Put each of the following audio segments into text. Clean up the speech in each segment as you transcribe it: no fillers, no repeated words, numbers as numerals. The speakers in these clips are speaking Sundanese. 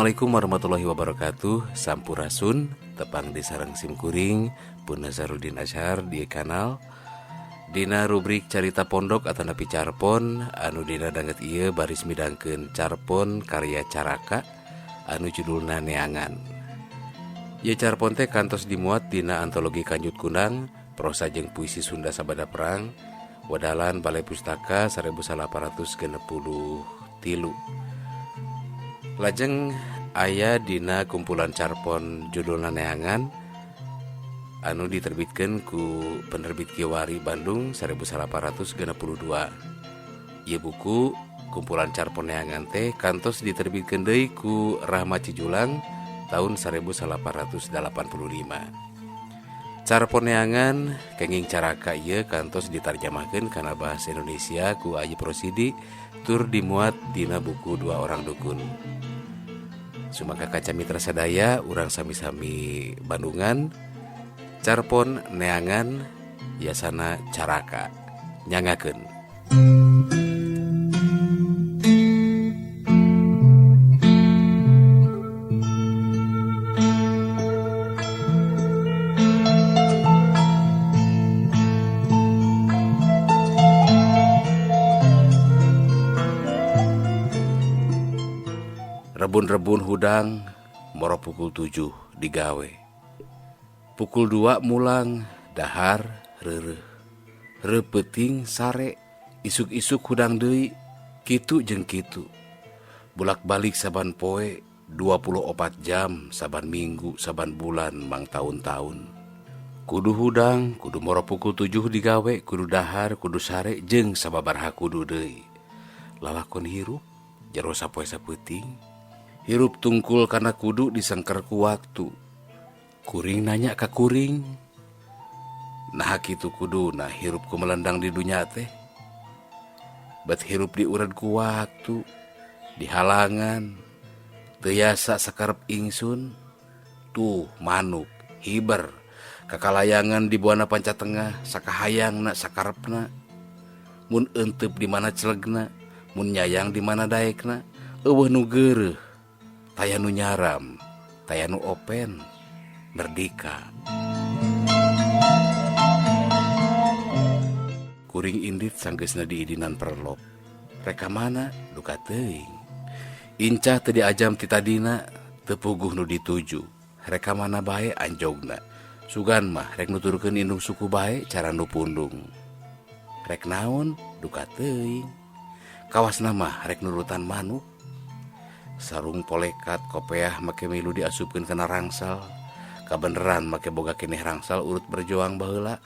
Assalamualaikum warahmatullahi wabarakatuh. Sampurasun, tepang di sareng simkuring Pun Nazarudin Azhar di kanal Dina rubrik Carita Pondok atanapi Carpon anu dina danget ieu baris midangkeun Carpon karya Caraka anu judulna Neangan. Ieu Carpon teh kantos dimuat dina antologi Kanjut Kundang, prosa jeung puisi Sunda Sabada Perang, wadalan Balai Pustaka 1863. Lajeng aya dina kumpulan Carpon judulna Neangan anu diterbitkeun ku penerbit Kiwari Bandung 1862. Ieu buku kumpulan Carpon Neangan teh kantos diterbitkeun deui ku Rahmat Cijulang tahun 1885. Carpon Neangan kenging Caraka ieu kantos ditarjamahkeun kana bahasa Indonesia ku Ajip Rosidi tur dimuat dina buku Dua Orang Dukun. Sumangga kaca mitra sadaya urang sami-sami Bandungan Carpon Neangan Yasana Caraka nyangakeun. Rebun-rebun hudang moro pukul 7 digawe. Pukul 2 mulang dahar reureuh. Reupeting sare isuk-isuk hudang deui kitu jeung kitu. Bulak-balik saban poe 24 jam saban minggu saban bulan mang taun-taun. Kudu hudang, kudu moro pukul 7 digawe, kudu dahar, kudu sare jeung sababaraha kudu deui. Lalakon hirup jero sapoe sapeuting. Hirup tungkul kana kudu disengker ku waktu. Kuring nanya ka kuring. Naha kitu kuduna hirup ku melendang di dunya teh. Bet hirup diured ku waktu, dihalangan, teu yasa sakarep ingsun. Tuh manuk hiber kakalayangan di buana panca tengah sakahayangna sakarepna. Mun euteup di mana celegna, mun nyayang di mana daekna, eueuh nu geureuh. Taya nu nyaram, taya nu open, merdeka. Kuring indit sanggeusna diidinan perlop. Reka mana duka teuing. Incah teu diajam ti tadina, teu puguh nu dituju. Reka mana bae anjogna. Sugan mah rek nuturkeun indung suku bae cara nu pundung. Rek naon duka teuing. Kawasna mah rek nurutan manuk. Sarung polekat kopeah make milu diasupkeun kana rangsal. Kabeneran make boga keneh rangsal urut berjuang baheula.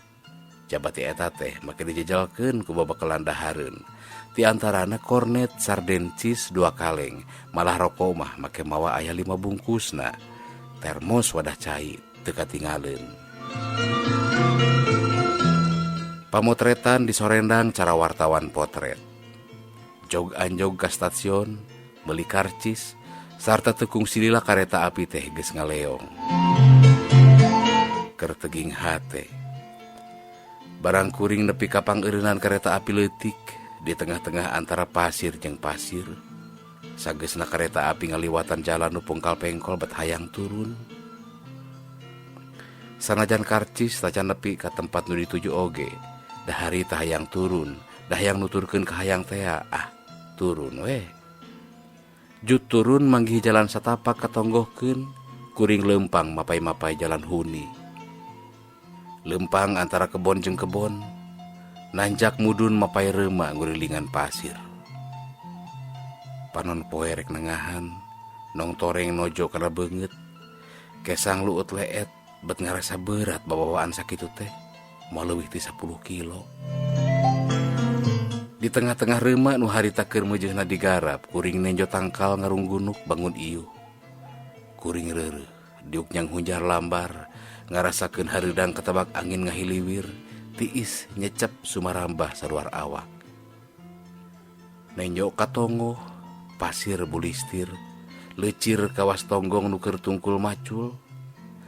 Jabati eta teh make dijejalkeun ku babakelan dahareun. Ti antarana kornet sarden cheese 2 kaleng, malah rokok mah make mawa aya 5 bungkusna. Termos wadah cai teu katingaleun. Pamotretan disorendang cara wartawan potret. Jog anjog ka stasiun, beli karcis, sarta tekung silila kareta api teh geus ngaleong. Kerteging hate. Barang kuring nepi ka pangeureunan kareta api leutik di tengah-tengah antara pasir jeung pasir. Sageusna kareta api ngaliwatan jalan nu pungkal-pengkol bet hayang turun. Sanajan karcis tacan nepi ka tempat nu dituju oge, dahari tah hayang turun, dah hayang nuturkeun ka hayang tea, ah turun weh. Jut turun manggih jalan satapak katonggohkeun, kuring lempang mapai-mapai jalan huni. Lempang antara kebon jeung kebon, nanjak mudun mapai reuma ngurilingan pasir. Panon poe rek nengahan, nong toreng nojo kana beungeut, kesang luut leet bet ngarasa berat babawaan sakitu teh, moal leuwih ti 10 kilo. Di tengah-tengah reuma nu harita keur meujeuhna digarap, kuring nenjo tangkal ngarunggunuk bangun iuh. Kuring reureuh, diuk nyang hunjar lambar, ngarasakeun hareudang katabak angin ngahiliwir, tiis nyecep sumarambah saluar awak. Nenjo katongoh, pasir bulistir, leucir kawas tonggong nu keur tungkul macul,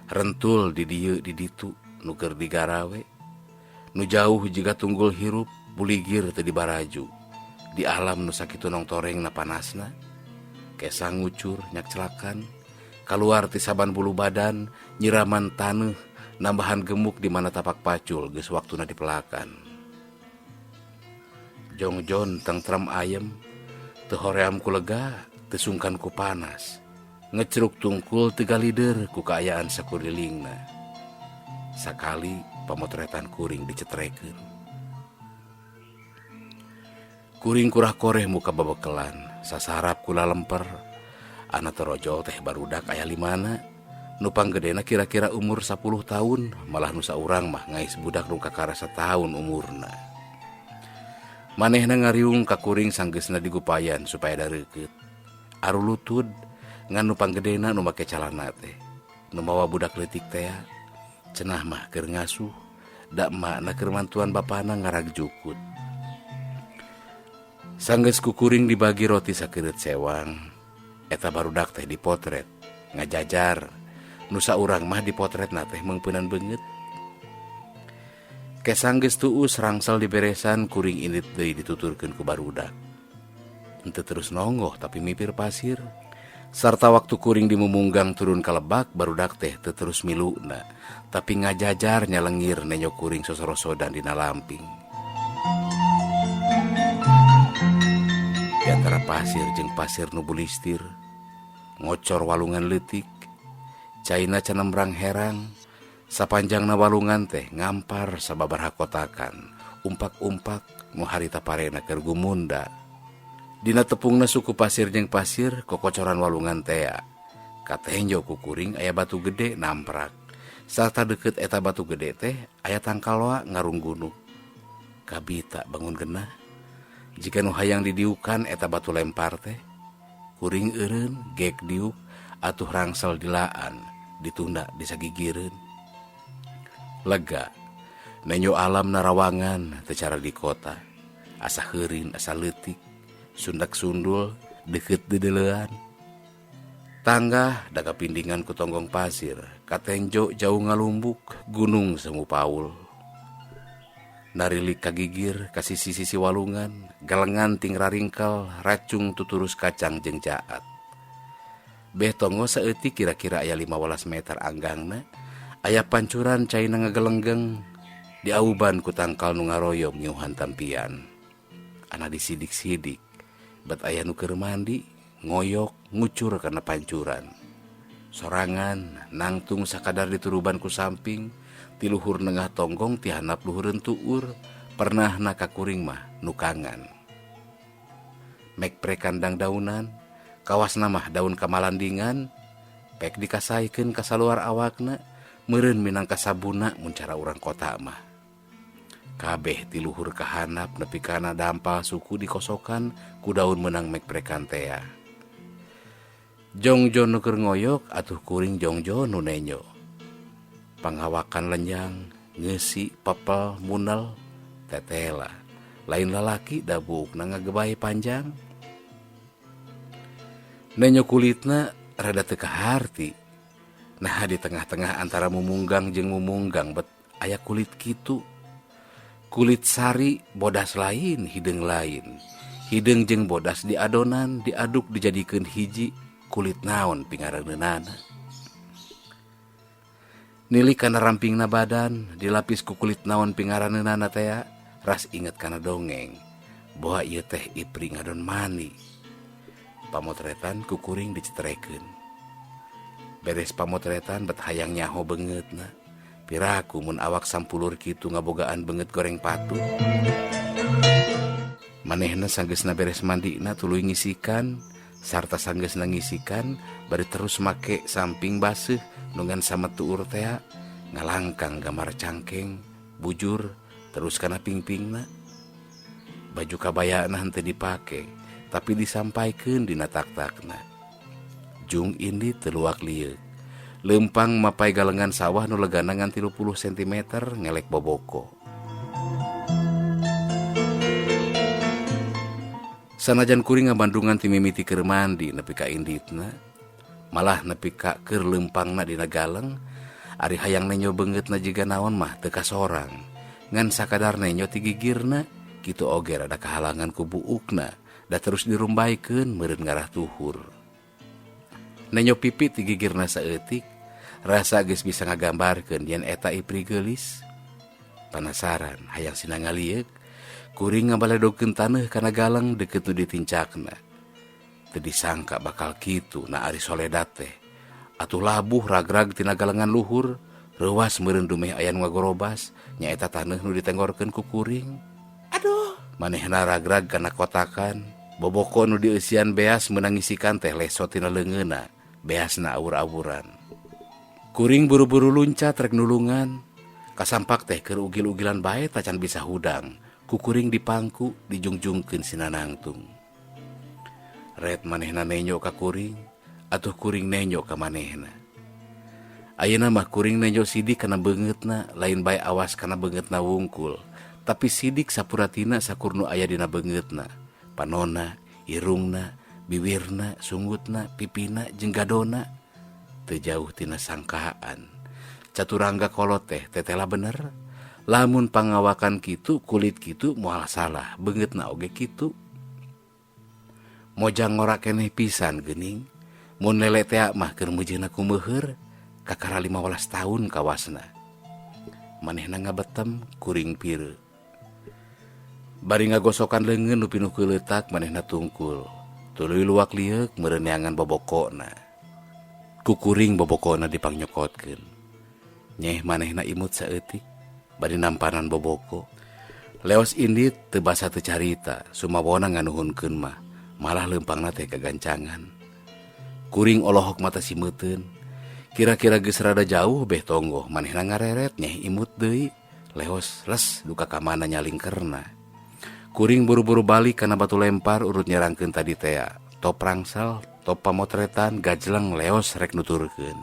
rentul di dieu di ditu nu keur digarawe, nu jauh jiga tunggul hirup buligir teu dibaraju. Di alam nu sakitu nongtoreng na panasna, Kesang ngucur nyakcelakan kaluar ti saban bulu badan nyiraman taneuh nambahan gemuk di mana tapak pacul geus waktuna dipelakan. Jongjon tengtrem ayem teu hoream ku lega teu sungkan ku panas ngecruk tungkul teu galider ku kaayaan sakurilingna. Sakali pamotretan kuring dicetrekeun. Kuring kurah koreh muka babekelan sasarap kula lemper. Ana torojol teh barudak aya limana. Nu panggedena kira-kira umur 10 tahun, malah nu saurang mah ngais budak nu kakara sataun umurna. Manehna ngariung ka kuring sanggeusna digupayan supaya dareukeut. Arulutud ngan nu panggedena nu make calana teh. Nu mawa budak leutik tea, cenah mah keur ngasuh, da emakna keur mantuan bapana ngarag jukut. Sanggeus ku kuring dibagi roti sakeureut sewang. Eta barudak teh dipotret, ngajajar. Nu saurang mah dipotretna teh meungpeunan beungeut. Kesang geus tuus rangsel diberesan kuring indit deui dituturkeun ku barudak. Henteu terus nonggoh tapi mipir pasir. Sarta waktu kuring dimumunggang turun ka lebak barudak teh teu terus miluna, tapi ngajajar nyalengir nenyo kuring sosorosodan dina lamping. Di antara pasir jeung pasir nu bulistir, ngocor walungan leutik, caina canembrang herang, sapanjangna walungan teh ngampar sababaraha kotakan, umpak-umpak nu harita parena keur gumunda. Dina tepungna suku pasir jeung pasir kokocoran walungan tea. Katenjo ku kuring aya batu gede namprak. Sarta deukeut eta batu gede teh aya tangkal loa ngarunggunuk. Kabita bangun genah. Jika nu hayang didiukan eta batu lempar teh, kuring eureun gek diuk atuh rangsel dilaan ditunda disagigireun. Lega nenyo alam narawangan teu cara di kota, asa heurin asa leutik, sundak sundul deukeut deudeulean. Tanggah daga pindingan ku tonggong pasir, katenjo jauh ngalumbuk gunung semu paul. Narilik kagigir ka sisi-sisi walungan, galengan ting raringkel, racung tuturus kacang jeung jaat. Beh tongo saeutik kira-kira aya 15 meter anggangna, aya pancuran caina ngagelenggeng, diauban ku tangkal nu ngaroyom ngiuhan tampian. Ana disidik-sidik, bet aya nu keur mandi, ngoyok, ngucur kana pancuran. Sorangan nangtung sakadar dituruban ku samping, tiluhur nengah tonggong tihanap luhureun tuur, pernahna ka kuring mah nukangan. Mek pre kandang daunan, kawasna mah daun kamalandingan, pek dikasaikeun ka saluar awakna, meureun minangka sabuna mun cara urang kota mah. Kabeh tiluhur kahanap nepi kana dampal suku dikosokan ku daun meunang mek prekan tea. Jongjon nu keur ngoyok atuh kuring jongjon nu nenyo. Panghawakan lenjang, ngeusi, pepel, munel, tetela. Lain lalaki da buukna ngagebay panjang. Nenyo kulitna rada teu kaharti. Nah di tengah-tengah antara mumunggang jeung mumunggang bet aya kulit kitu. Kulit sari bodas lain, hideung lain. Hideung jeung bodas diadonan, diaduk dijadikeun hiji, kulit naon pingareunana. Nili kana rampingna badan, dilapis ku kulit naon pingaraneunana tea, ras inget kana dongeng. Boa ieu teh ipri ngadon mani. Pamotretan ku kuring dicetrekeun. Beres pamotretan bet hayang nyaho beungeutna. Piraku mun awak sampulur kitu ngabogaan beungeut goreng patu. Manehna sanggeusna beres mandina tuluy ngisikan, sarta sanggeusna ngisikan bari terus make samping baseuh nungan sametuur tea, ngalangkang gamar cangkeng, bujur terus kana pingpingna. Baju kabayana henteu dipake, tapi disampaikeun dina tak-takna. Jung indi teluak lieuk. Lempang mapai galengan sawah nu legana ngan 30 cm ngelek boboko. Sanajan kuring ngabandungan ti mimiti keur mandi nepi ka inditna, malah nepi ka keur lempangna dina galeng, ari hayang nenyo beungeutna jiga naon mah teu kasorang. Ngan sakadar nenyo ti gigirna, kitu oge rada kahalangan ku buukna, da terus dirumbaikeun meureun ngarah tuhur. Nenyo pipi ti gigirna saeutik, rasa geus bisa ngagambarkeun yen eta ipri geulis. Panasaran hayang sina ngalieuk, kuring ngabaledogkeun taneuh kana galeng deukeut nu ditincakna. Teu disangka bakal kitu na ari soledat teh. Atuh labuh ragrag tina galengan luhur, reuwas meureun dumeh aya nu ngagorobas, nyaeta taneuh nu ditenggorkeun ku kuring. Aduh, manehna ragrag kana kotakan, boboko nu dieusian beas meunang ngisikan teh lesot tina leungeunna, beasna awur-awuran. Kuring buru-buru luncat rek nulungan, kasampak teh keur ugil-ugilan bae tacan bisa hudang, ku kuring dipangku dijungjungkeun sina nangtung. Ret manehna nenyo ka kuring, atuh kuring nenyo ka manehna. Ayeuna mah kuring nenyo sidik kana beungeutna, lain bae awas kana beungeutna wungkul, tapi sidik sapuratina sakur nu aya dina beungeutna, panonna, irungna, biwirna, sungutna, pipina jeung gadona. Teu jauh tina sangkaan. Caturangga kolot teh tetela bener. Lamun pangawakan kitu, kulit kitu moal salah, beungeutna oge kitu. Mojang ngora keneh pisan geuning. Mun lele tea mah keur meujeuna kumeuheur, kakara 15 tahun kawasna. Manehna ngabetem kuring pireuk. Bari ngagosokan leungeun nu pinuh kuleutak manehna tungkul. Tuluy luak lieuk meureun neangan bobokona. Ku kuring bobokona dipangnyokodkeun. Nyeh manehna imut saeutik bari nampanan boboko. Leos indit teu basa teu carita, sumawona nganuhunkeun mah, malah leumpangna teh gagancangan. Kuring olohok mata simeuteun. Kira-kira geus rada jauh beh tonggoh manehna ngareret nyeh imut deui. Leos les duka ka mana nyalingkerna. Kuring buru-buru balik kana batu lempar urut nyerangkeun tadi tea. Top rangsal, top pamotretan, gajleng leos rek nuturkeun.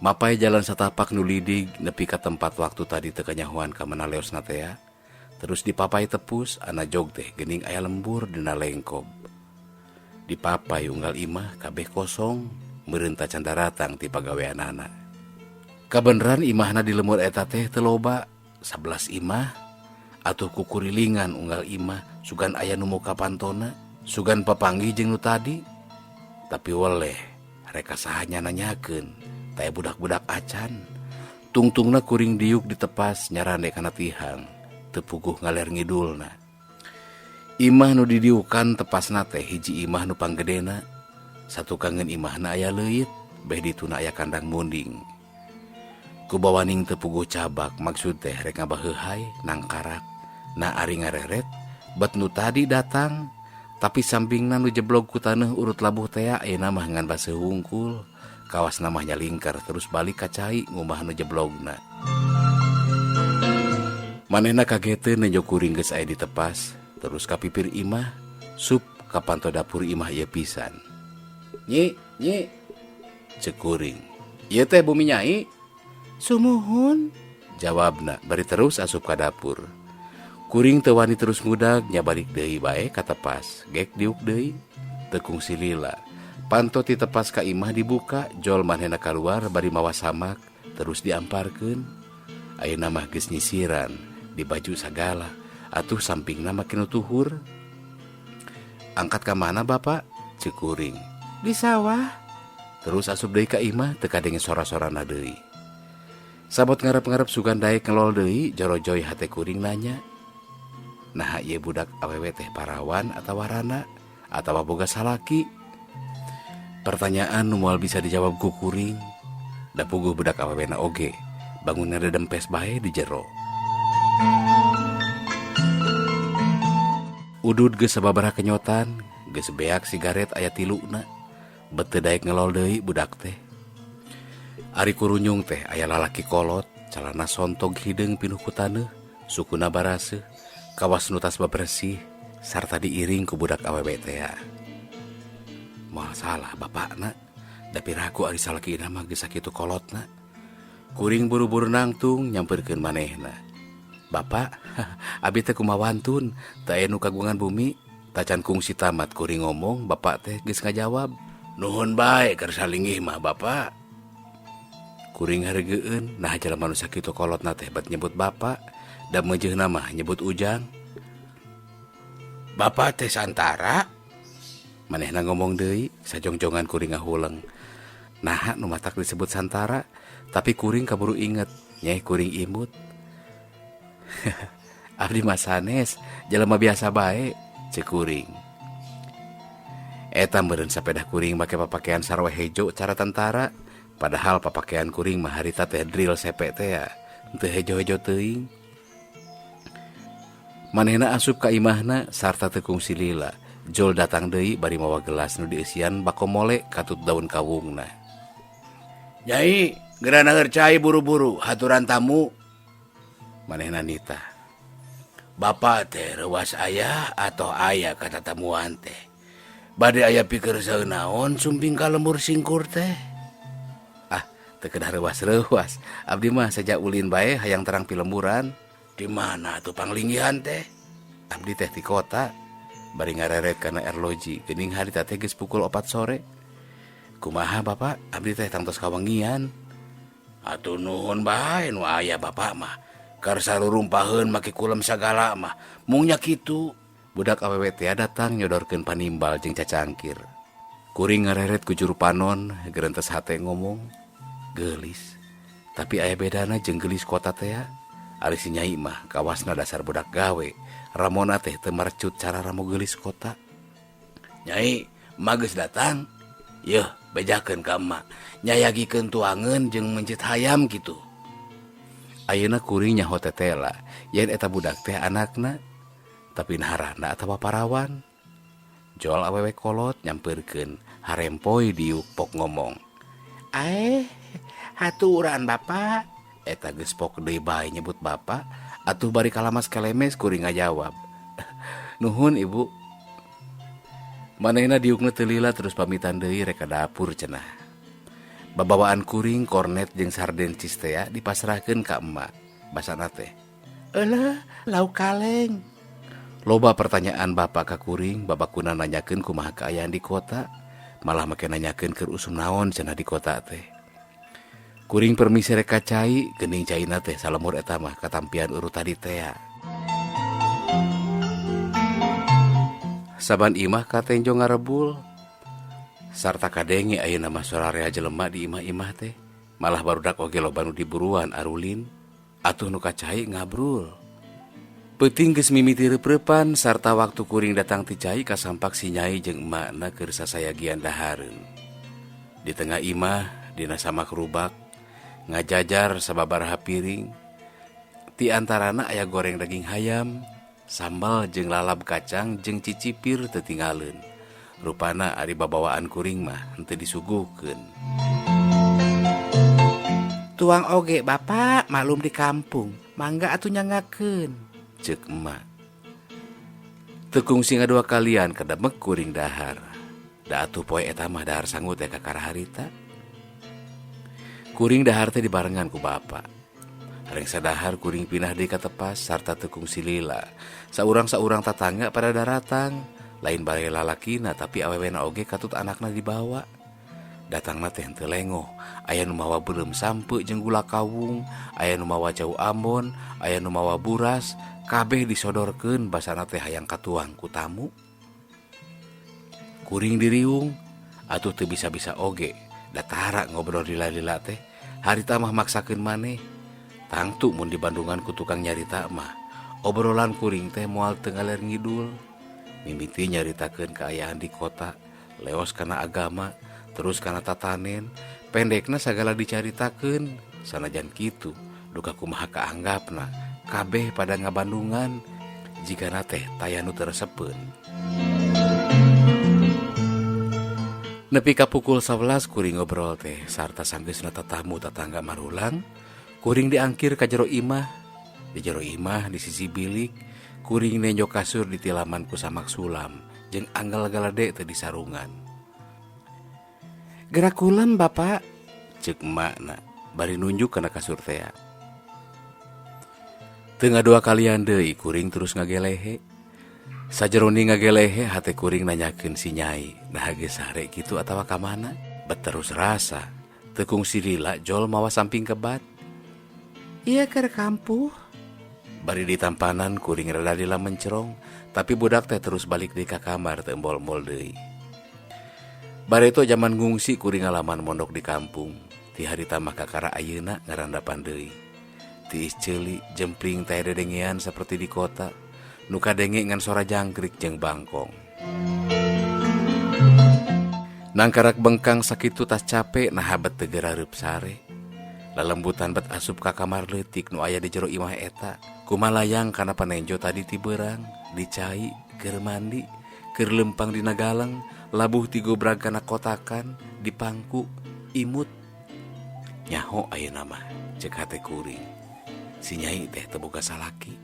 Mapai jalan satapak nu lidig nepi ka tempat waktu tadi teu kanyahoan ka mana leosna tea. Terus dipapai tepus ana jog teh geuning aya lembur dina lengkob. Dipapai unggal imah kabeh kosong meureun tacan daratang ti pagaweanana. Kabeneran imahna di lemur eta teh teu loba, 11 imah atuh kukurilingan unggal imah sugan aya nu muka pantona, sugan papanggih jeung nu tadi. Tapi weleh reka saha nanyakeun, taya budak-budak acan. Tungtungna kuring diuk ditepas nyarande kana tihang, teu puguh ngaler ngidulna. Imah nu didiukan tepasna teh hiji imah nu panggedena, satukangeun imahna aya leuit, beh dituna aya kandang munding. Kubawaning teu puguh cabak maksud teh rek ngabaheuhay nangkarak. Na ari ngareret bet nu tadi datang, tapi sampingna nu jeblog ku taneuh urut labuh tea ayeuna mah ngan baseuh wungkul. Kawas namah nyalingkar terus balik ka cai ngumah nu jeblogna. Manehna kageteun nenjo kuring geus aya ditepas, terus ka pipir imah, sup ka panto dapur imah ieu pisan. Nyi, nyi, ceuk kuring. Ieu teh bumi nyai? Sumuhun, jawabna bari terus asup ka dapur. Kuring teu wani terus ngudag nya balik deui bae ka tepas, gek diuk deui. Teu kungsi lila. Panto ti tepas ka imah dibuka, jol manehna kaluar bari mawa samak, terus diamparkeun. Ayeuna mah geus nyisiran di baju sagala, atuh sampingna makin tuhur. Angkat ka mana bapak? Ceuk kuring. Di sawah. Terus asup deui ka imah teu kadenge sora-sorana deui. Sabot ngarep-ngarep sugan daek ngelol deui, jorojoy hate kuring nanya. Naha ieu budak awewe teh parawan atawa rana atawa boga salaki? Pertanyaan nu moal bisa dijawab ku kuring. Da puguh budak awewena oge bangun ngadedempes bae di jero. Udud geus sababaraha kenyotan, geus beak sigaret aya tiluna. Bet teu daek ngelol deui budak teh. Ari kurunyung teh aya lalaki kolot, calana sontog hideung pinuh ku taneuh, sukuna baraseuh, kawas nu tas babersih, sarta diiring ku budak awewe tea. Moal salah bapakna, da piraku ari salakina mah geus sakitu kolotna. Kuring buru-buru nangtung nyamperkeun manehna. Bapak, abi teh kumaha wantun, teu aya nu kagungan bumi. Tacan kungsi tamat kuring ngomong, bapak teh geus ngajawab. Nuhun bae keur salinggih mah bapak. Kuring hareugeun, nah jalma nu sakitu kolotna teh bet nyebut bapak, da meujeuna mah nyebut ujang. Bapak teh santara? Manehna ngomong deui, sajongjongan kuring ngahuleng. Naha nu matak disebut santara, tapi kuring kaburu inget, nyeh kuring imut. Abdi mah sanes, jelema biasa bae, ceuk kuring. Eta meureun sapedah kuring make papakean sarwa hejo cara tentara, padahal papakean kuring mah harita teh drill sepe teh ya, teu hejo-hejo teuing. Manehna asup ka imahna sarta teu kungsi lila. Jol datang deui bari mawa gelas nu dieusian bakomole katut daun kawungna. Nyai, geura nangeur cai buru-buru, haturan tamu. Manehna nita. Bapak teh reuas ayah atau aya kata tamuan teh. Bade aya pikir naon sumping ka lembur singkur teh. Ah, teu kedah reuas-reuas. Abdi mah saja ulin bae hayang terang pilemburan. Di mana tuh panglinggihan teh? Abdi teh di kota. Bari ngareret kana erloji, geuning harita teh geus pukul 4 sore. Kumaha bapak? Abdi teh tangtos kawengian. Atuh nuhun bae nu aya bapak mah. Karsa rurumpaheun make kulem sagala mah. Mung nya kitu. Budak awewe teh datang nyodorkeun panimbal jeung cacangkir. Kuring ngareret ku juru panon, gerentes hate ngomong, geulis. Tapi aya bedana jeung geulis kota teh. Ari si nyai mah kawasna dasar budak gawe. Ramona teh teu merecut cara ramo geulis kota. Nyai, emak geus datang. Yeuh, bejakeun ka emak. Nyayagikeun tuangeun jeung mencit hayam kitu. Ayeuna kuring nyaho tetela, yen eta budak teh anakna. Tapi naharana atawa parawan. Jol awewe kolot nyampeurkeun, harempoy diuk pok ngomong. Aeh, haturan bapak. Eta geus pok deui bae nyebut bapak, atuh bari kalamas kelemes kuring ngajawab. Nuhun ibu. Manehna diukna teu lila terus pamitan deui rek ka dapur cenah. Babawaan kuring kornet jeung sarden cistea dipasrahkeun ka emak. Basana teh, "Eulah, lauk kaleng." Loba pertanyaan bapak ka kuring, babakuna nanyakeun kumaha kaayaan di kota, malah make nanyakeun keur usum naon cenah di kota teh. Kuring permisi rek ka cai, geuning caina teh salemur eta mah katampian urut tadi tea. Saban imah katenjo ngarebul, sarta kadenge ayeuna mah sorarea jelema di imah-imah teh, malah barudak oge loba nu diburuan arulin, atuh nu ka cai ngabrul. Peuting geus mimiti reup-reupan sarta waktu kuring datang ti cai kasampak si nyai jeung emakna keur sasayagian dahareun. Di tengah imah dina samak rubak ngajajar sababaraha piring. Ti antarana aya goreng daging hayam, sambal jeung lalab kacang jeung cicipir teu tinggaleun. Rupana ari babawaan kuring mah henteu disuguhkeun. Tuang oge bapak malum di kampung, mangga atuh nyangakeun. Ceuk emak. Teu kungsi ngadua kalian kademek kuring dahar. Da atuh poe eta mah dahar sangu teh kakara harita. Kuring dahar teh dibarengan ku bapak. Rengsa dahar kuring pindah deui ka tepas sarta teu kungsi lila. Saurang-saurang tatangga pada daratang, lain bae lalakina tapi awewena oge katut anakna dibawa. Datangna teh henteu lengoh, aya nu mawa beuleum sampe jeung gula kawung, aya nu mawa cau Ambon, aya nu mawa buras, kabeh disodorkeun basana teh hayang katuang ku tamu. Kuring diriung, atuh teu bisa-bisa oge, datara ngobrol lila-lila teh, harita mah maksakeun maneh. Tangtu mun di Bandungan ku tukang nyarita mah, obrolan kuring teh moal teu ngaler ngidul. Mimiti nyaritakeun kaayaan di kota, leos kana agama, terus kana tatanen, pendekna sagala dicaritakeun, sanajan kitu, duka kumaha kaanggapna, kabeh pada ngabandungan, jigana teh taya nu teu resepeun. Nepi ka pukul 11 kuring ngobrol teh, sarta sanggeusna tatamu tatangga marulang, kuring diangkir ka jero imah. Di jero imah di sisi bilik, kuring nenjo kasur ditilaman ku samak sulam, jeung anggal galede teh disarungan. Gerak kulem bapak, ceuk emakna, bari nunjuk kana kasur tea. Teu ngadua kalian deui kuring terus ngagelehe. Sajeroni ngagelehe hate kuring nanyakeun si nyai, naha geus sare kitu atawa ka mana? Beterus rasa, teu kungsi lila jol mawa samping kebat. Ieu keur kampuh. Bari ditampanan kuring rada lila mencerong, Tapi budak teh terus balik deui ka kamar teu embol-embol deui. Bareto jaman ngungsi kuring ngalaman mondok di kampung. Ti harita mah kakara ayeuna ngarandapan deui. Tiis ceuli jempling teh dedengean saperti di kota. Nu kadenge ngan sora jangkrik jeung bangkong. Nangkarak bengkang sakitu tas cape naha bet teu geurareup sare. Lalembutan bet asup ka kamar leutik nu aya di jero imah eta. Kumalayang kana panenjo tadi ti beurang, dicai, keur mandi, keur lempang dina galang, labuh ti gobrag kana kotakan, dipangku, imut. Nyaho ayeuna mah ceuk hate kuring. Si nyai teh teu boga salaki.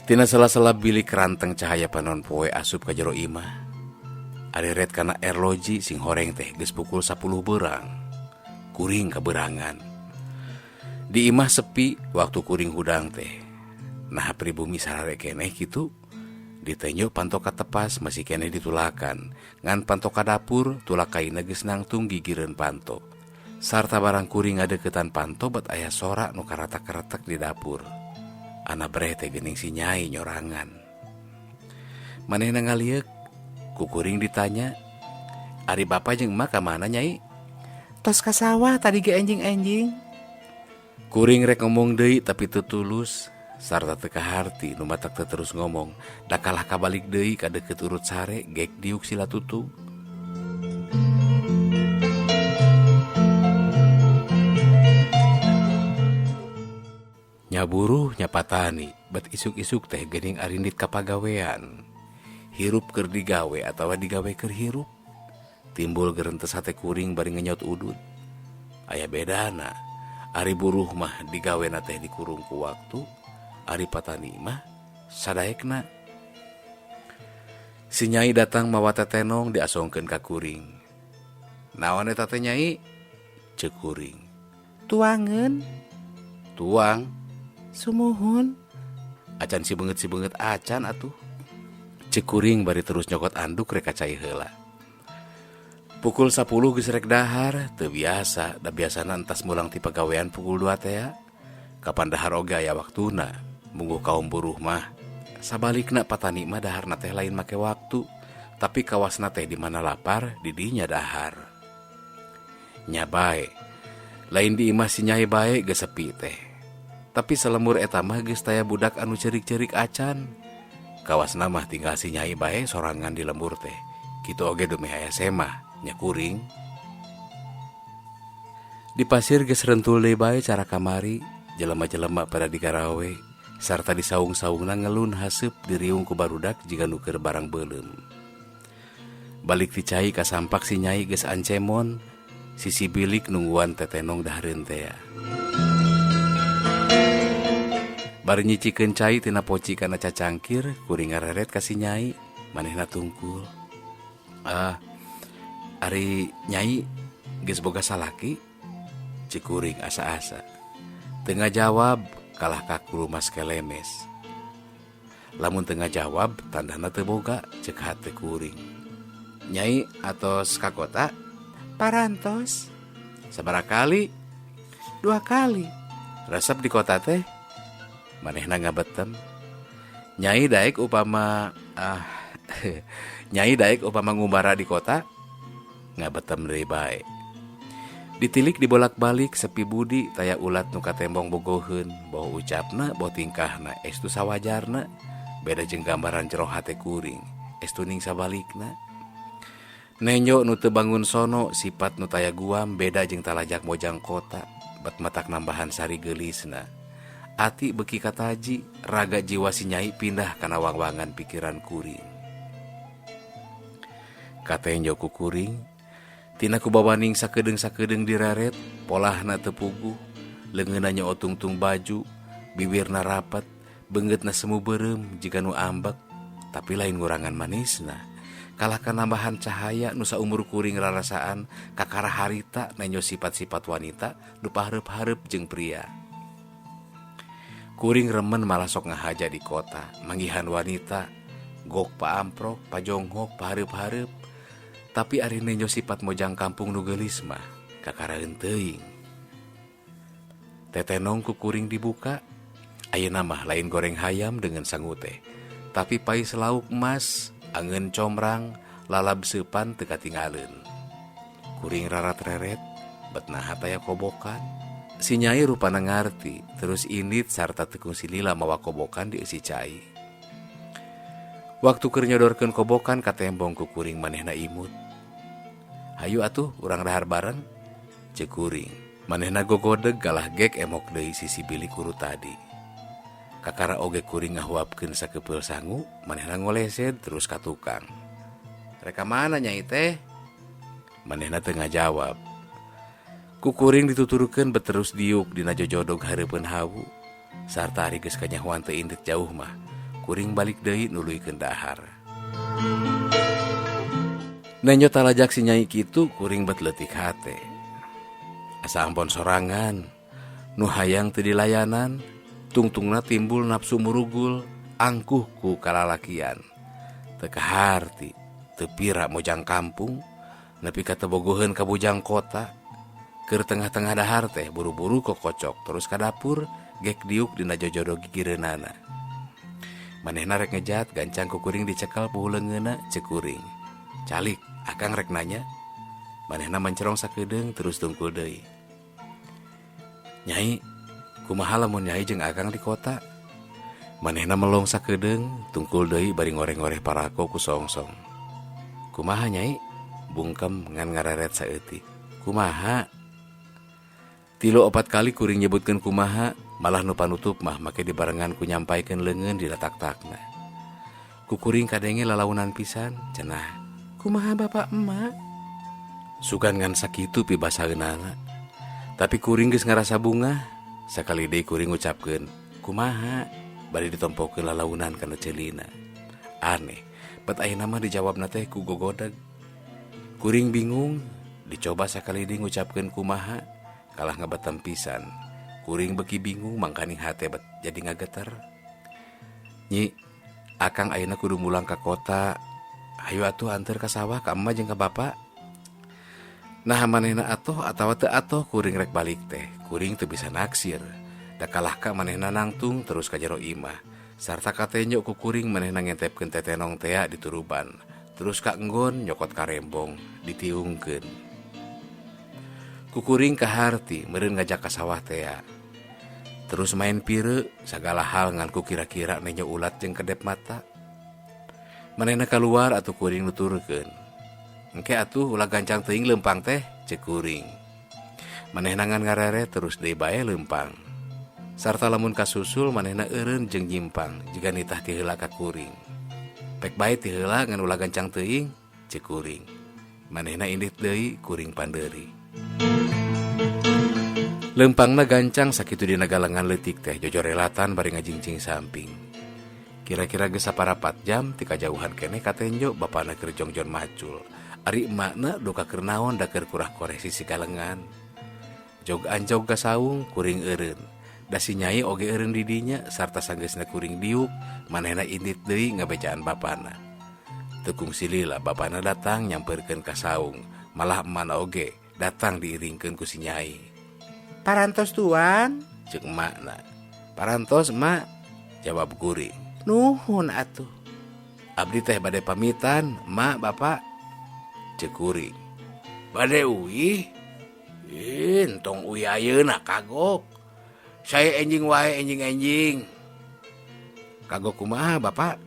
Tina sela-sela bilik ranteng cahaya panon poe asup ka jero imah. Areret kana erloji sing horeng teh geus pukul 10 beurang. Kuring kaberangan. Di imah sepi waktu kuring hudang teh. Nah pribumi sarare keneh kitu. Ditenyo panto katepas masih keneh ditulakan. Ngan panto ka dapur tulak kaina geus nangtung gigireun panto. Sarta barang kuring ngadeukeutan panto bet aya sora nu karatak-karatak di dapur. Ana breh teh geuning si nyai nyorangan. Manehna ngalieuk, ku kuring ditanya, "Ari bapa jeung emak ka mana nyai?" "Tos ka sawah tadi ge enjing-enjing." Kuring rek ngomong deui tapi teu tulus sarta teu kaharti nu matak teu terus ngomong. Da kalah kabalik deui ka deukeut urut sare gek diuk sila tutug. Nya buruh nya patani bet isuk-isuk teh geuning arindit ka pagawean. Hirup keur digawe atawa digawe keur hirup. Timbul gerentes hate kuring bari ngenyot udud. Aya bedana. Ari buruh mah digawena teh dikurung ku waktu, ari patani mah sadaekna. Si nyai datang mawa tetenong diasongkeun ka kuring. Naon eta teh nyai? Ceuk kuring. Tuangeun. Tuang. Sumuhun. Acan si beungeut si beungeut acan atuh. Ceuk kuring bari terus nyokot anduk rek ka cai heula. Pukul 10 geus rek dahar, teu biasa, da biasana entas mulang ti pagawean pukul 2 tea. Kapan dahar oge aya waktuna, mungguh kaum buruh mah. Sabalikna patani mah daharna teh lain make waktu, tapi kawasna teh di mana lapar, di dinya dahar. Nya bae, lain di imah si nyai bae geus sepi teh. Tapi salemur eta mah geus taya budak anu ceurik-ceurik acan. Kawasna mah tinggal si nyai bae sorangan di lembur teh. Kitu oge dumeh aya semah. Nya kuring. Di pasir geus rentul deui bae cara kamari, jelema-jelema pada digarawe sarta di saung-saungna ngelun haseup diriung ku barudak jiga nu keur barang beuleum. Balik ti cai ka sampak si nyai geus ancemon, sisi bilik nungguan tetenong dahareun tea. Bari nyicikeun cai tina poci kana cacangkir, kuring ngareret ka si nyai, manehna tungkul. Ah, ari nyai geus boga salaki? Ceuk kuring asa-asa. Teu ngajawab kalah kaku rumas kelemes. Lamun teu ngajawab tandana teu boga ceuk hate kuring. Nyai atos ka kota? Parantos. Sabaraha kali? 2 kali. Resep di kota teh? Manehna ngabetem. Nyai daek upama nyai daek upama ngumbara di kota? Ngabetem deui bae. Ditilik dibolak-balik sepi budi taya ulat nu katembong bogoheun, boh ucapna boh tingkahna estu sawajarna, beda jeung gambaran jero hate kuring, estu ning sabalikna. Nenjo nu teu bangun sono sifat nu taya guam beda jeung talajak mojang kota, bet matak nambahan sari geulisna. Ati beuki kataji, raga jiwa si nyai pindah kana wangwangan pikiran kuring. Katenjo ku kuring, tina kubawaning sakedeung-sakedeung direret, polahna teu puguh, leungeunna nyoot tungtung baju, bibirna rapet, beungeutna semu beureum jiga nu ambek, tapi lain ngurangan manisna. Kalah kanambahan cahaya nu saumur kuring rarasaan kakara harita nenjo sifat-sifat wanita nu pahareup-hareup jeung pria. Kuring remen malah sok ngahaja di kota, manggihan wanita, gok paamprok, pajonghok, pahareup-hareup. Tapi ari nenjo sifat mojang kampung nu geulis mah kakaraeun teuing. Tetenong ku kuring dibuka. Ayeuna mah lain goreng hayam dengan sangu teh, tapi pais lauk emas, angeun comrang, lalab seupan teu katinggaleun. Kuring rarat reret, bet naha taya kobokan. Si Nyai rupana ngarti, terus indit sarta teu kungsi lila mawa kobokan dieusi cai. Waktu keur nyodorkeun kobokan katembong ku kuring manehna imut. Hayu atuh urang dahar bareng, ceuk kuring. Manehna gogodeg galah gek emok deui sisi bilik kuru tadi. Kakara oge kuring ngahuapkeun sakepeul sangu, manehna ngolesed terus ka tukang. Rek ka mana Nyai teh? Manehna teu ngajawab. Ku kuring dituturkeun bet terus diuk dina jojodog hareupeun hawu. Sarta ari geus kanyahoan teu indit jauh mah, kuring balik deui nuluykeun dahar. Nenjo talajak si Nyai kitu kuring bet leutik hate. Asa ampon sorangan, nu hayang teu dilayanan, tungtungna timbul nafsu murugul, angkuh ku kalalakian. Teu kaharti, teu pira mojang kampung, nepi ka teu bogoheun ka bujang kota. Keur tengah-tengah dahar teh buru-buru kokocok terus ka dapur, gek diuk dina jojodo gigireunana. Manehna rek ngejat gancang ku kuring dicekal puhu leungeunna ceuk kuring. Calik, akang rek nanya. Manehna mencerong sakedeung terus tungkul deui. Nyai, kumaha lamun Nyai jeung akang di kota? Manehna melong sakedeung, tungkul deui bari ngoreng-ngoreh parako ku songsong. Kumaha Nyai? Bungkem ngan ngareret saeutik. Kumaha? 3-4 kali kuring nyebutkeun kumaha, malah nu panutup mah make dibarengan ku nyampaikeun leungeun dina tak-takna. Ku kuring kadenge lalaunan pisan, cenah. Kumaha bapak emak? Sugan ngan sakitu pibasaeunana. Tapi kuring geus ngarasa bungah, sakali deui kuring ngucapkeun, kumaha? Bari ditompokeun lalaunan kana ceulina. Aneh, bet ayeuna mah dijawabna teh ku gogodeg. Kuring bingung, dicoba sakali deui ngucapkeun kumaha, kalah ngabetem pisan. Kuring beki bingung mangkaning hate bet jadi ngageter. Nyi, akang ayeuna kudu mulang ka kota. Hayu atuh anteur ka sawah ka emak jeung ka bapak. Nah manehna atuh atawa teu atuh kuring rek balik teh. Kuring teu bisa naksir. Da kalah ka manehna nangtung terus ka jero imah. Sarta katenjo ku kuring manehna ngentepkeun tetenong tea di turuban. Terus ka enggon nyokot karembong ditiungkeun. Ku kuring kaharti meureun ngajak ka sawah tea. Terus main pire sagala hal ngan ku kira-kira nenjo ulat jeung kedep mata. Manehna kaluar atuh kuring nuturkeun. Engke atuh ulah gancang teuing leumpang teh ceuk kuring. Manehna ngan ngarere terus deui bae leumpang. Sarta lamun kasusul manehna eureun jeung nyimpang jiga nitah ti heula ka kuring. Pek bae ti heula ngan ulah gancang teuing ceuk kuring. Manehna indit deui kuring pandeuri. Leumpangna gancang sakitu dina galengan leutik teh jojorelatan bari ngajingcing samping. Kira-kira geus saparapat jam ti kajauhan keneh katenjo bapana keur jongjon macul. Ari emakna duka keur naon da keur kurah-koreh sisi galengan. Jog anjog ka saung kuring eureun. Da si Nyai oge eureun di dinya sarta sanggeusna kuring diuk manehna indit deui ngabejaan bapana. Teu kungsi lila bapana datang nyamperkeun ka saung, malah emakna oge datang diiringkeun ku si Nyai. Parantos tuan, ceuk emakna. Parantos emak, jawab kuring. Nuhun atuh. Abdi teh bade pamitan, emak bapak, ceuk kuring. Bade uih? Ih, entong uih ayeuna kagok. Saya enjing wae enjing-enjing. Kagok kumaha bapak?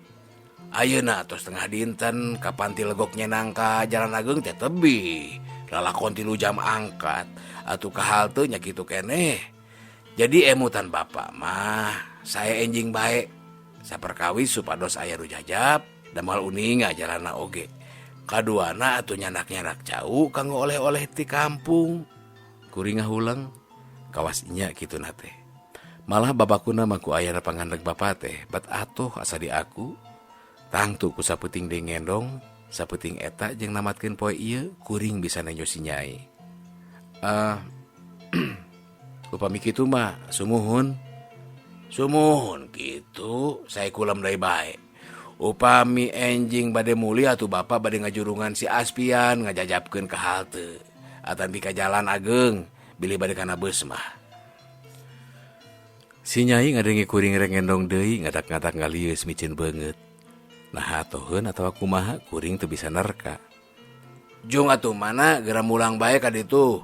Ayeuna tos tengah dinten kapan ti legok nyenang ka Jalan Ageng teh tebih. Lalakon 3 jam angkat atuh ka halte nya kitu keneh. Jadi emutan bapak mah saya enjing bae. Saperkawis supados aya nu jajab damal uninga jalana oge. Kaduana atuh nyanak-nyanak jauh kanggo oleh-oleh ti kampung. Kuring ngahuleng kawas nya kitu na teh. Malah babakuna mah ku ayana pangandeg bapa teh bat atuh asa di aku. Tangtu ku saputing deui ngendong, saputing eta jeung namatkeun poe ieu kuring bisa nenjo si Nyai. Upami kitu mah sumuhun. Sumuhun kitu, saya kulem deui bae. Upami enjing bade mulia atuh bapa bade ngajurungan si Aspian ngajajabkeun ka halte. Atan bi ka Jalan Ageng bilih bade kana beus mah. Si Nyai ngadenge kuring rek ngendong deui ngadak-ngadak ngalieus miceun beungeut. Naha atoheun atawa kumaha kuring teu bisa nerka. Jung atuh mana geura mulang bae ka ditu.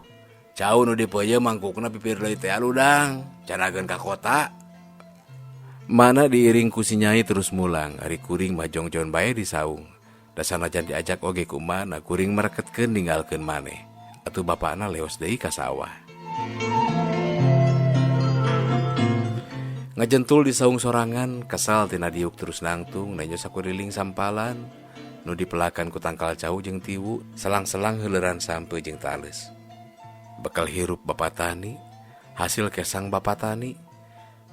Cau nu dipeuyeum mangkukna pipir leuit teh aludang, canageun ka kota. Mana diiring ku si Nyai terus mulang, ari kuring mah jongjon bae di saung. Da sanajan diajak oge ku mana kuring mereketkeun ninggalkeun maneh. Atuh bapakna leos deui ka sawah. Ngajentul di saung sorangan, kesal tina diuk terus nangtung, nenjo sakuriling sampalan, nu dipelakan ku tangkal cau jeung tiwu, selang-selang heuleran sampe jeung tales. Bekal hirup bapak tani, hasil kesang bapak tani,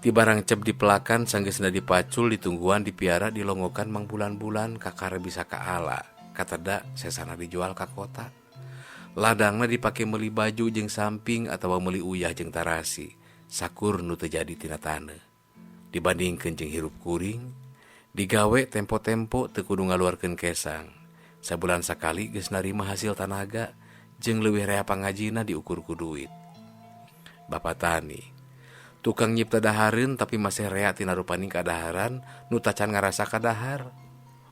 ti barang cep dipelakan sanggeusna dipacul ditungguan dipiara dilongokan mangbulan-bulan kakara bisa kaala, kateda sesana dijual ka kota. Ladangna dipake meuli baju jeung samping atawa meuli uyah jeung tarasi, sakur nu teu jadi tina taneuh. Dibandingkeun jeung hirup kuring, digawe tempo-tempo teu kudu ngaluarkeun kesang. Sabulan sakali geus narima hasil tanaga jeung leuwih rea pangajina diukur ku duit. Bapak tani, tukang nyipta dahareun tapi masih rea tina rupaning kadaharan nu tacan ngarasa kadahar.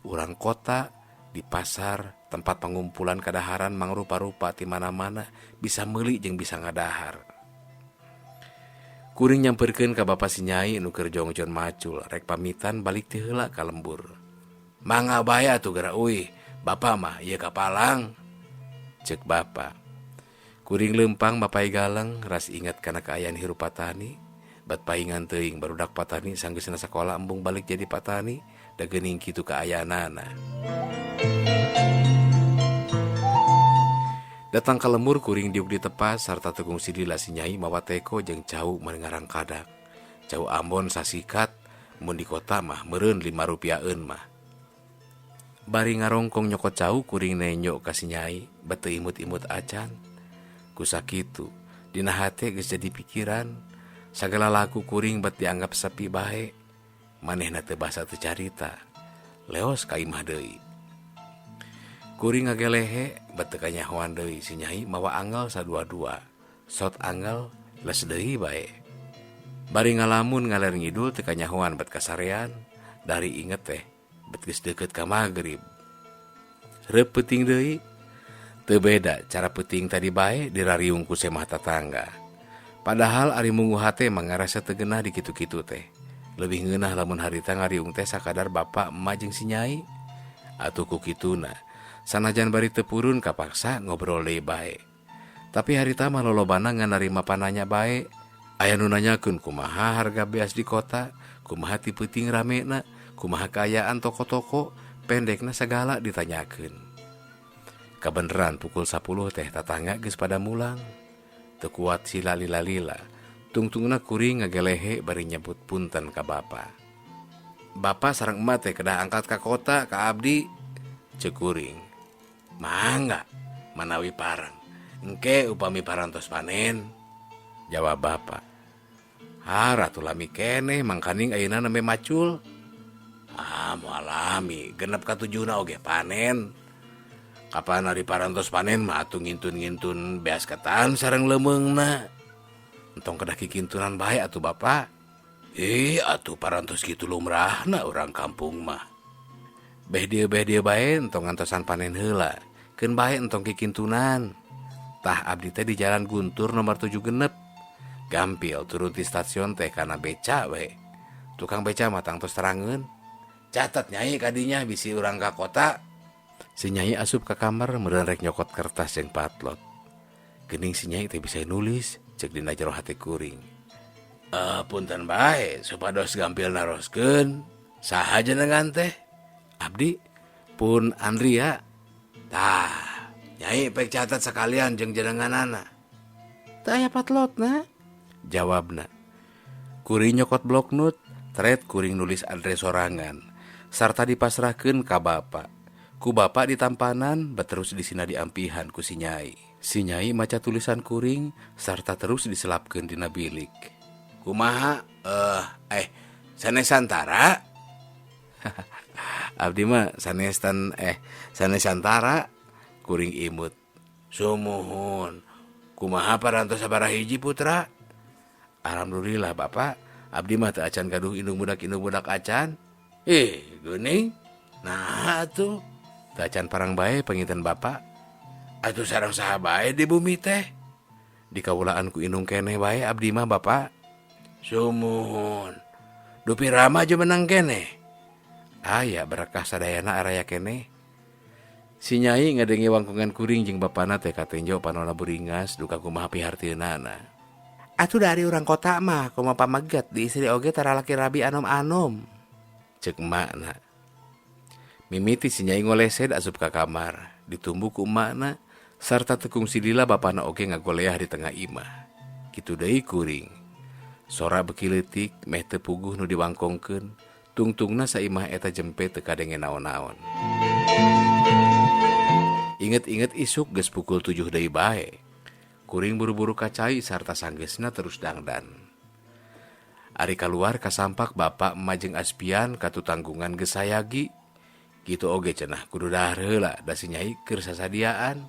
Urang kota di pasar tempat pangumpulan kadaharan mangrupa-rupa ti mana-mana bisa meuli jeung bisa ngadahar. Kuring nyamperkeun ka bapa si Nyai nu keur jongjon macul rek pamitan balik ti heula ka lembur. Mangga bae atuh geura uih, bapa mah ieu kapalang. Ceuk bapa. Kuring leumpang mapai galeng ras ingat kana kaayaan hirup patani. Bat paingan teuing barudak patani sanggeusna sakola embung balik jadi patani da geuning kitu kaayaanana. Datang ka lembur kuring diuk ditepas sarta teu kungsi lila si Nyai mawa teko jeung cau mangarang kadak. Cau Ambon sasikat mun di kota mah meureun 5 rupiaheun mah. Bari ngarongkong nyokot cau kuring nenyo ka si Nyai bet teu imut-imut acan. Ku sakitu dina hate geus jadi pikiran sagala laku kuring bet dianggap sepi bae. Manehna teu basa teu carita. Leos ka imah deui. Kuring ngagelehe bet teu kanyahoan deui si Nyai mawa angel sadua-dua. Sot angel les deui bae. Bari ngalamun ngaler ngidul teu kanyahoan bet kasarean dari inget teh bet geus deukeut ka magrib. Reup peuting deui teu beda cara peuting tadi bae dirariung ku semah tatangga. Padahal ari mungu hate mah ngarasa teu geunah di kitu-kitu teh. Leuwih ngeunah lamun harita ngariung teh sakadar bapa emak jeung si Nyai. Atuh ku kituna sanajan bari teu purun kapaksa ngobrol deui bae. Tapi harita mah lolobana ngan narima pananya bae. Aya nu nanyakeun kumaha harga beas di kota, kumaha ti peuting ramena, kumaha kaayaan toko-toko, pendekna sagala ditanyakeun. Kabeneran pukul 10 teh tatangga geus pada mulang. Teu kuat sila lila-lila, tungtungna kuring ngagelehe bari nyebut punten ka bapa. Bapa sareng emak teh kedah angkat ka kota ka abdi, ceuk kuring. Mangga manawi parang. Engke upami parantos panen, jawab bapa. Ha ratu lami keneh mangkaning ayeuna nembe macul. Ah moal lami genep katujuhna oge panen. Kapan ari parantos panen mah atuh ngintun-ngintun beas ketan sareng leumeungna. Entong kedah kikintunan bae atuh bapa. Ih atuh parantos kitu lumrahna urang kampung mah. Beh dieu bae entong ngantosan panen heula. Keun bae entong kikintunan. Tah abdi teh di Jalan Guntur nomor 7 genep. Gampil turun ti stasiun teh kana beca we. Tukang beca mah tangtos terangeun. Catat Nyai kadinya bisi urang ka kota. Si Nyai asup ka kamar meureun rek nyokot kertas jeung patlot. Geuning si Nyai teh bisa nulis ceuk dina jero hate kuring. Punten bae supados gampil naroskeun. Saha jenengan teh? Abdi pun Andria. Tah, Nyai pek catat sekalian jeung jenenganana. Teu aya patlotna, jawabna. Kuring nyokot bloknot, tret kuring nulis adres sorangan sarta dipasrahkeun ka bapa. Ku bapa ditampanan beterus disina diampihan ku si Nyai. Si Nyai maca tulisan kuring sarta terus diselapkeun dina bilik. Kumaha? Sanesantara? Abdi mah sanesantara kuring imut. Sumuhun. Kumaha parantos sabaraha hiji putra? Alhamdulillah bapak, Abdi mah teu acan gaduh indung budak acan. Ih, geuning. Nah atuh. Teu acan parang bae panginten bapak. Atuh sareng saha bae di bumi teh. Dikawulaan ku indung keneh bae abdi mah bapak. Sumuhun. Dupi rama jumeneng keneh. Aya berkah sadayana araya keneh. Si Nyai ngadenge wangkungan kuring jeung bapana teh katenjo panona buringas duka kumaha pihartieunana. Atuh dari urang kota mah kumaha pameget di istri oge tara laki rabi anom-anom. Ceuk emakna. Mimiti si Nyai ngolesed asup ka kamar, ditumbu ku emakna sarta teu kungsi lila bapana oge ngagoleah di tengah imah. Kitu deui kuring. Sora beuki leutik meh teu puguh nu diwangkongkeun, tungtungna saimah eta jempe teu kadenge naon-naon. Inget-inget isuk geus pukul 7 deui bae. Kuring buru-buru ka cai sarta sanggeusna terus dangdan. Ari kaluar kasampak bapak emak jeung Aspian katutanggungan geus sayagi. Kitu oge cenah kudu dahar heula da si Nyai keur sasadiaan.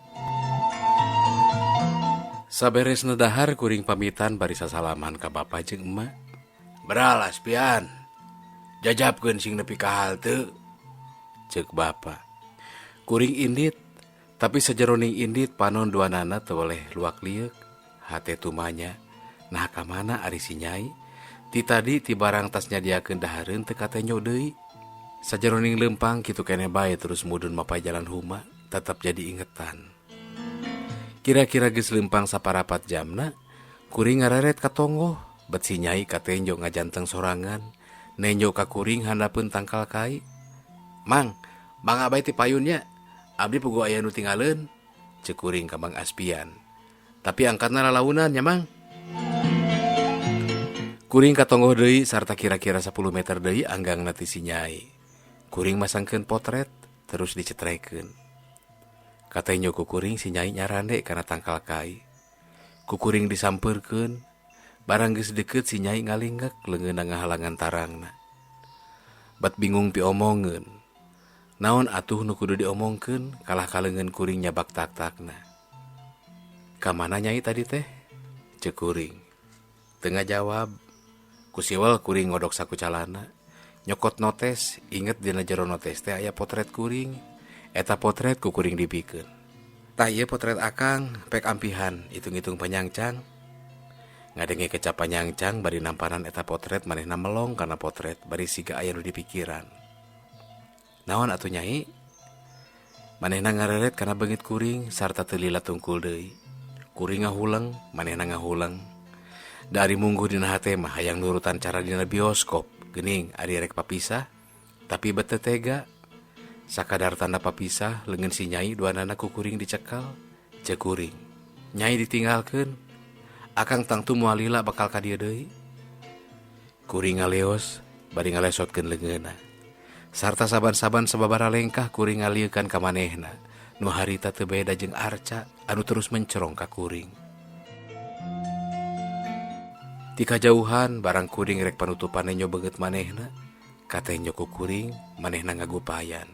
Saberesna dahar kuring pamitan bari sasalaman ka bapak jeung emak. Beral Aspian. Jajabkeun sing nepi ka halte. Ceuk bapak. Kuring indit. Tapi sajeroning indit panon duanana teu weleh luak lieuk. Hate tumanya. Nah ka mana ari si Nyai? Ti tadi ti barang tas nyadiakeun dahareun teu katenyo deui. Sajeroning leumpang kitu keneh bae terus mudun mapay jalan huma, tetep jadi ingetan. Kira-kira geus leumpang saparapat jamna, kuring ngareret ka tonggoh, bet si Nyai katenjo ngajanteng sorangan, nenjo ka kuring handapeun tangkal kai. Mang, mangga bae ti payunnya. Abdi puguh aya nu tinggaleun, ceuk kuring ka Mang Aspian. Tapi angkatna lalaunan nya Mang. Kuring katonggoh deui sarta kira-kira 10 meter deui anggangna ti si Nyai. Kuring masangkeun potret terus dicetrekeun. Katenjo ku kuring si Nyai nyarande kana tangkal kai. Ku kuring disampeurkeun, barang geus deukeut si Nyai ngalinggek leungeunna ngahalangan tarangna. Bat bingung piomongeun. Naon atuh nu kudu diomongkeun kalah ka leungeun kuring nyabak tak-takna. Ka mana Nyai tadi teh? Ceuk kuring. Teu ngajawab. Ku siwel kuring ngodok saku calana. Nyokot notes, inget dina jero notes teh aya potret kuring. Eta potret ku kuring dipikeun. Tah ieu potret akang pek ampihan hitung-hitung panyangcang. Ngadenge kecap panyangcang bari nampanan eta potret manehna melong kana potret bari siga aya nu dipikiran. Naon atuh Nyai? Manehna ngareret kana beungit kuring sarta teu lila tungkul deui. Kuring ngahuleng, manehna ngahuleng. Da ari mungguh dina hate mah hayang nurutan cara dina bioskop, geuning ari rek papisah, tapi bet teu tega. Sakadar tanda papisah leungeun si Nyai duanana ku kuring dicekal, ceuk kuring. Nyai ditinggalkeun. Akang tangtu moal lila bakal ka dieu deui. Kuring ngaleos bari ngalesotkeun leungeunna. Sarta saban-saban sababara lengkah kuring ngaliekan ka manehna. Nu harita teu beda jeung arca anu terus mencerong ka kuring. Ti kajauhan barang kuring rek panutupan nenyo beungeut manehna, katenjo ku kuring manehna ngagupayan.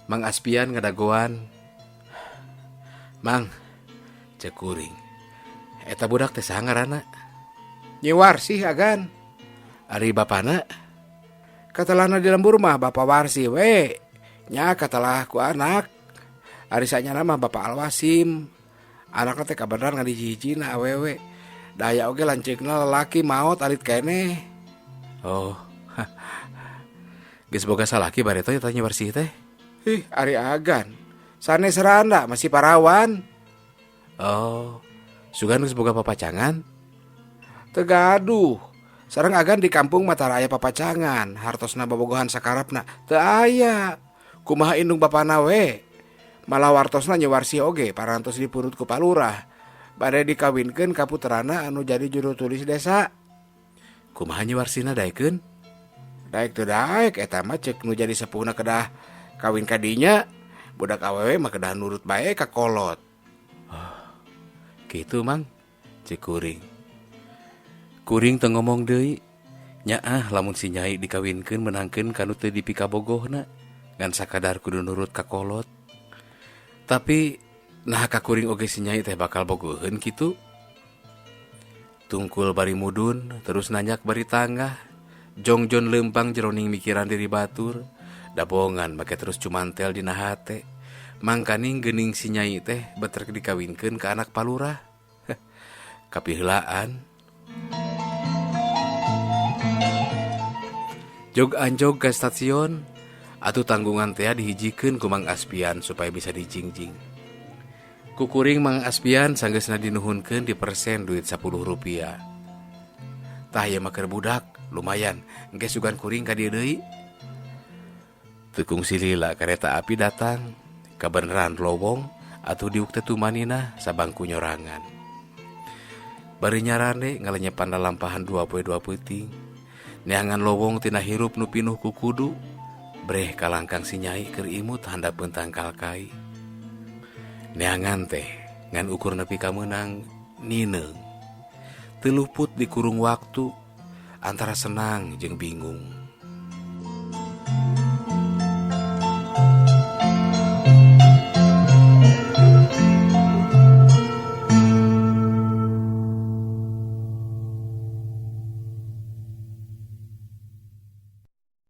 Mang Aspian ngadagoan. Mang, ceuk kuring. Eta budak teh saha ngaranna? Nyi Warsih agan. Ari bapana? Katelahna di lembur mah Bapak Warsih we. Nya katelah ku anak. Ari sanyana mah Bapak Alwasim. Anakna teh kabeneran ngadihiji-hijina awewe. Daya oge lanceukna lalaki maot alit keneh. Oh. Geus boga salaki bareto eta Nyi Warsih teh? Ih, ari agan. Sanes randa masih parawan. Oh. Sugan geus boga papacangan? Teu gaduh. Sareng agan di kampung mah tara aya papacangan, hartosna bobogohan sakarepna teu aya. Kumaha indung bapana we? Malah wartosna Nyi Warsih oge parantos dipurut ku palurah. Bade dikawinkeun ka puterana anu jadi juru tulis desa. Kumaha Nyi Warsihna daekeun? Daek teu daek eta mah ceuk nu jadi sepuhna kedah kawin ka dinya. Budak awewe mah kedah nurut bae ka kolot. Oh, kitu Mang, ceuk kuring. Kuring teu ngomong deui. Nyaah lamun si Nyai dikawinkeun meunangkeun ka nu teu dipikabogohna, ngan sakadar kudu nurut ka kolot. Tapi Nah ka kuring oge si Nyai teh bakal bogoheun kitu. Tungkul bari mudun terus nanyak bari tanggah. Jongjon lempang jeroning mikiran diri batur. Dabongan make terus cumantel dina hate. Mangkaning geuning si Nyai teh betrek dikawinkeun ka anak palurah. Kapiheulaan. Jog anjog ka stasiun atuh tanggungan teh dihijikeun ku Mang Aspian supaya bisa dijingjing. Kukuring Mang Aspian sanggeusna dinuhunkeun di persen duit 10 rupiah. Tah ieu mah keur budak, lumayan engke sugan kuring ka dieu deui. Teu kungsi lila kereta api datang, kabeneran lowong atuh diuk teh tumaninah sabangku nyorangan. Bari nyarande ngalenyepan lalampahan 2 poe 2 peuting. Neangan lowong tina hirup nu pinuh ku kudu, breh kalangkang si Nyai keur imut handapeun tangkal kai. Neangan teh ngan ukur nepi ka meunang nineung. Teu luput dikurung waktu antara senang jeung bingung.